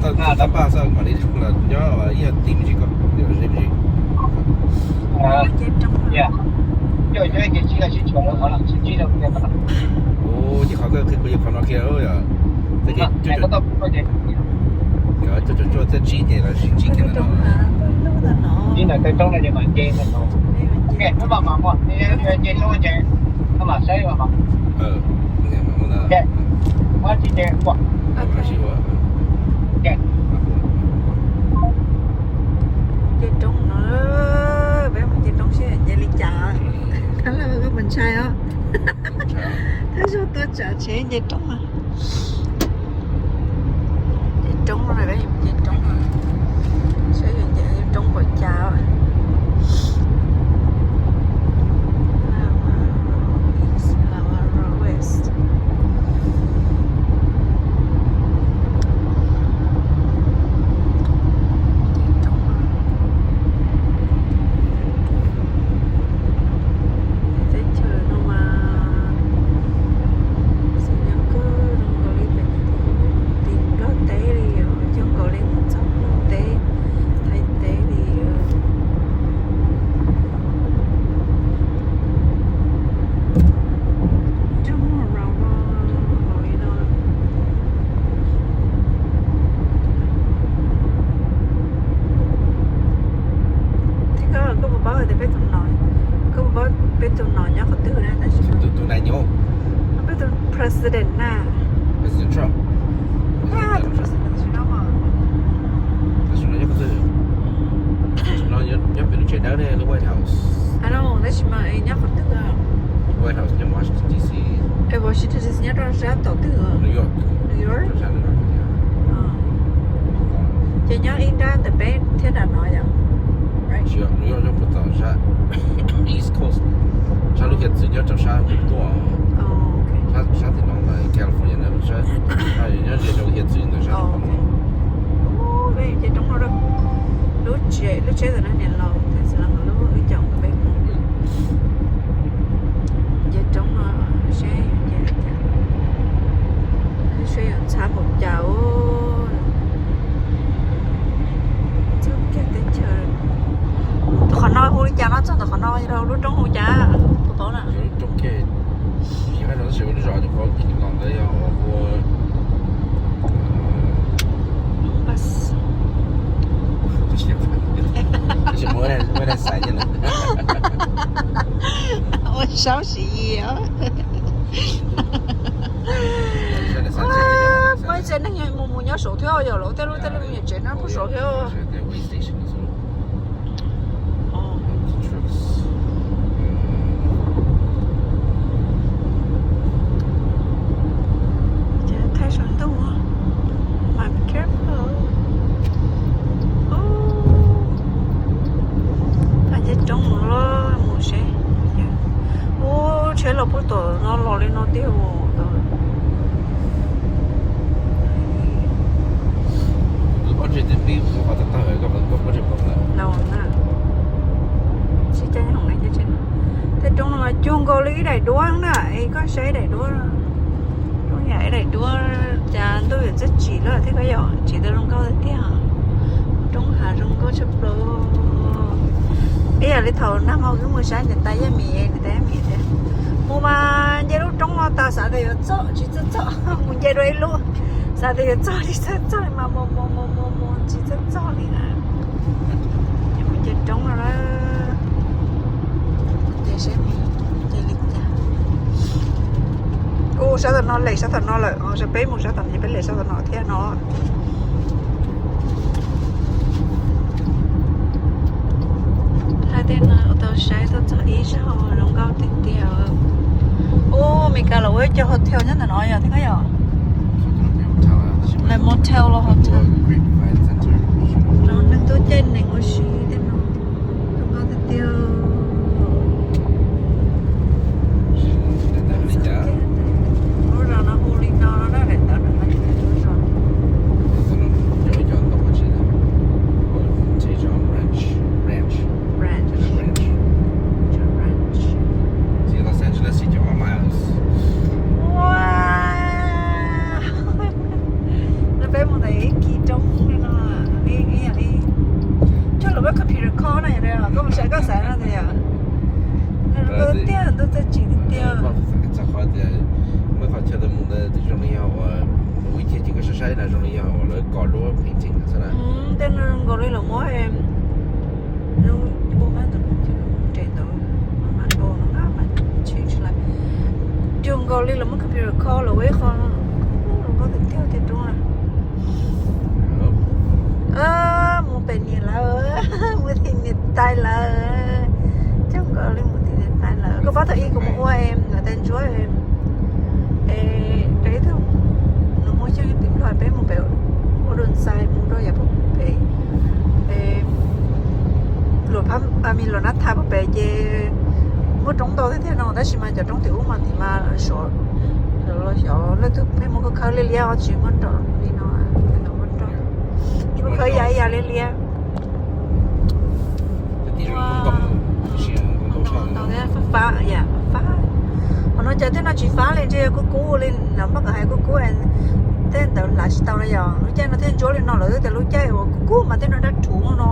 Tau tau paj xwb mam li los nyob ib yam tim me ntsis koj ze me ntsis. Ua ces qhov koj qhia kuv yog qhov no kiag yom. Txoj kev cuaj cuaj cuaj txhiab tsib ces lawv sib ntsib kiag ntawm no. Nce roob no, peb mus nce roob seb nce li cas. Thab Laj, koj puas ntshai os? Thab Zog tuaj tsav tsheb nce roob. Nce roob no, peb mus nce roob no, saib yuav nce roob npaum cas. Lava Road East, Lava Road West. Teb chaws no mas xi nyas kawg, zoo nkaus li pem tim Nplog teb li, zoo nkaus li mus txog Nplog teb, Thaib teb li. Nrog mus raus no, raus li no. Thiab koj, koj puas paub hais tias peb tus no, koj puas paub peb tus no nyob qhov twg na? Tus, tus nais nyob. Peb tus president na. President Trump. President Trump. Tam sim no nyob qhov twg? Tam sim no nyob pem lub tsev dawb ne, lub White House. Tab sis mas nyob qhov twg? White House nyob Washington D C. Es Washington D C nyob rau sab tom twg? New York. New York? Rau sab New York. Ces nyob ib nrab ntawm peb thiab nram no yom? Tsis yog, New York nyob puag tom sab East Coast, sab lub hiav txwv nyob rau sab tuaj. Sab tim no ntawm California na, nyob ze rau hiav txwv ntawm sab. Peb nce roob no, lub tsheb, lub tsheb ntawm no niam laus, tam sim no lub wb caum peb nce roob no seb nce li cas, seb yuav ntxhab npaum cas. Txog kiag teb chaws, qhov no hu li cas no, txog ntawm qhov no rau lub roob hu cas, puas paub na? Ua saub siv yig os. Muaj ib tsev neeg mus mus nyob saud thiab yom, lawv tej lub, tej lub me nyuam tsev no puag saud thiab. Thaij saum ntuj, be careful. Nce roob mus los mus seb. Ub, tsheb los puag tom no los li no tiag. Tej roob no mas cuag nkaus li ib daim duab na, es koj saib ib daim duab, roob yam ib daim duab, cas ntuj yuav txawj tsim lawm thiab koj yom, tsim tau zoo nkauj tiag tiag. Roob hav zoo nkauj tshaj plaws. Ib yam li thaum nag hmo wb mus saib niam tais Yaj Mim, niam tais Yaj Mim tias mus mas nce lub roob no tas xav tias yuav txog tsis txawj txog, mus nce dua ib lub xav tias yuav txog tsis txawj txog mas mus mus mus mus mus tsis txawj txog li na. Mus nce roob no na, nce seb nce li cas. Ub, sab tom no lem sab tom no lawm, peb mus sab tom no peb lem sab tom no thiab no. Thaij tej no ua tau saib tuaj txog ib zaug zoo nkauj tiag tiag. Ub, Meskas los ua ib co hotel nyob ntawm no yom, thiab koj yom? Lawv motel los hotel rau neeg tuaj caij neeg ua si tej no. Zoo nkauj tiag tiag. Lub zos no hu li no no na, daim ntawv no. Ranch. Ranch. Ranch. Los Angeles is twelve miles. Wow. Peb mus ntawm ib kis roob li no, li ib yam li coj lus muab computer call no yom, koj mus saib koj xav no tias yom. Tiag ntuj txawj tsim tiag. Muaj qhov chaw mus ntawd zoo li yog ua, mus ib chim ces koj saib saib na zoo li yog ua lawv kos lub painting xwb na. Tej no zoo nkaus li lawv muab zoo nkaus li lawv muab computer call lawv ua ib qho zoo nkauj tiag tiag tej roob na. Mus pem niam lawv, mus tim niam tais lawv. Coj nkaus li mus tim niam tais lawv. Koj paub thaum ub kuv mus ua es niam tais ntsuab es rau ib tug nws muaj xyoo tim Nplog peb mus pem ua dua ntxais mus rau yav pem luam phab a mi luam nab tha pem ces muaj roob ntau thiab thiab no tab sis mas cov roob tim ub mas tim mas suav los xyov leej twg pheej muab khawb khawb liab liab tsis muaj nrog li no, muaj khawb ya ya liab liab. Fab fab, qhov no cas tej no tsis fab li, ntshe yog kub kub li lawv muab kom hais kub kub, tej ntawd lav tsis tau na yom. Lub caij no thiaj ntsuab li no lawm, tias lub caij uas kub kub mas tej no dab rhuv no.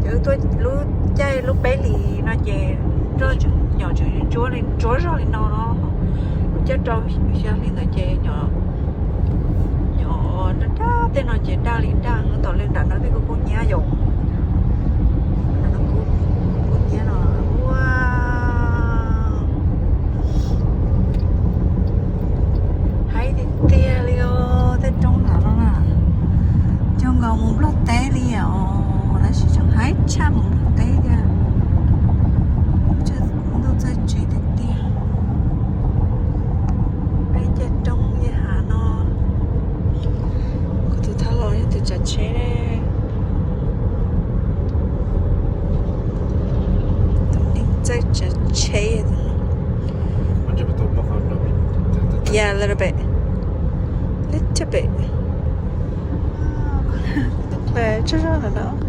Ces lub caij lub peb hlis no ces nyom tseem ntsuab li ntsuab zog li no no. Lub caij rau xya hli ntawd ces nyom daj daj, tej no ces daj li daj, tom li nram no tej kub kub nyab yom. Kub kub nyab no ua haib tiag tiag li os, tej roob no no na. Coj nkaus mus Nplog teb li os, tab sis tseem haib tshaj mus Nplog teb thiab. Ntuj txawj tsim tiag tiag. Peb caij roob yej hav no, kuv tus thab los yog tus tsav tsheb, tus neeg txawj tsav tsheb. Yeah, a little bit. Little bit. Tsaug zog ntawm no.